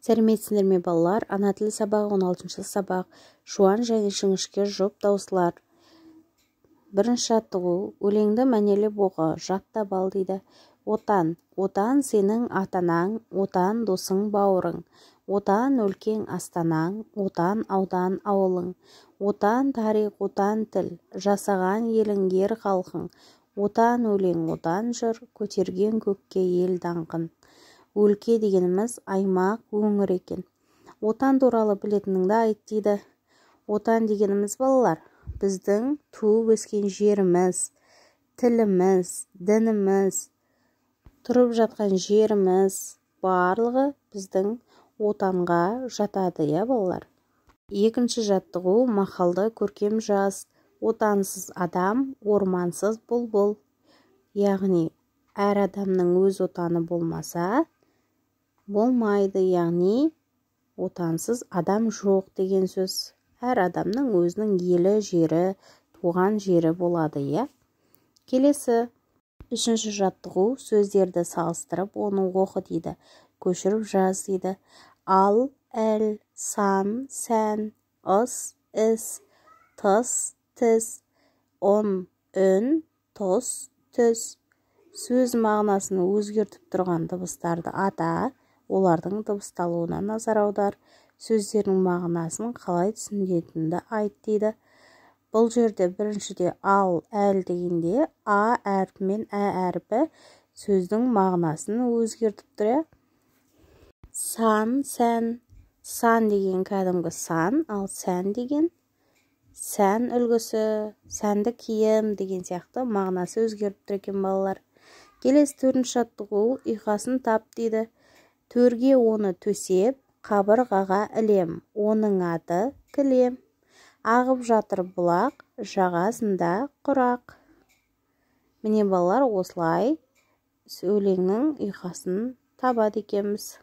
Сәлеметсіңдер ме, балалар? Ана тілі сабағы, 16 сабақ. Жуан және жіңішке жұп дауыстылар. Бірінші жаттығу. Өлеңді мәнерлеп оқы, жаттап ал дейді. Отан, Отан сенің ата-анаң, Отан досың, бауырың. Отан өлкең, астанаң, Отан аудан, ауылың. Отан тарих, Отан тіл, жасаған елің, ер халқың. Отан өлең, Отан жыр, көтерген көкке ел даңқын. Өлке дегеніміз аймақ, өңір екен. Отан туралы білетініңді айт дейді. Отан дегеніміз, балалар, біздің туып өскен жеріміз, тіліміз, дініміз, тұрып жатқан жеріміз, барлығы біздің отанға жатады, иә, балалар? Екінші жаттығу. Мақалды көркем жаз. Отансыз адам ормансыз бұлбұл. Яғни әр адамның өз отаны болмаса, болмайды, яғни отансыз адам жоқ деген сөз. Әр адамның өзінің елі, жері, туған жері болады, иә? Келесі үшінші жаттығу. Сөздерді салыстырып, оны оқы дейді, көшіріп жаз дейді. Ал, әл, сан, сән, ыс, іс, тыс, тіс, ұн, үн, тұс, түс. Сөз мағынасын өзгертіп тұрған дыбыстарды ата, олардың дыбысталуына назар аудар. Сөздердің мағынасын қалай түсінетініңді айт дейді. Бұл жерде біріншіде ал, әл дегенде а әрпі мен ә әрпі сөздің мағынасын өзгертіп тұр, иә? Сан, сән. Сан деген кәдімгі сан, ал сән деген сән үлгісі, сәнді киім деген сияқты мағынасы өзгеріп тұр екен, балалар. Келесі төртінші жаттығу. Ұйқасын тап дейді. Төрге оны төсеп, қабырғаға ілем, оның аты кілем. Ағып жатыр бұлақ, жағасында құрақ. Міне, балалар, осылай өлеңнің ұйқасын табады екенбіз.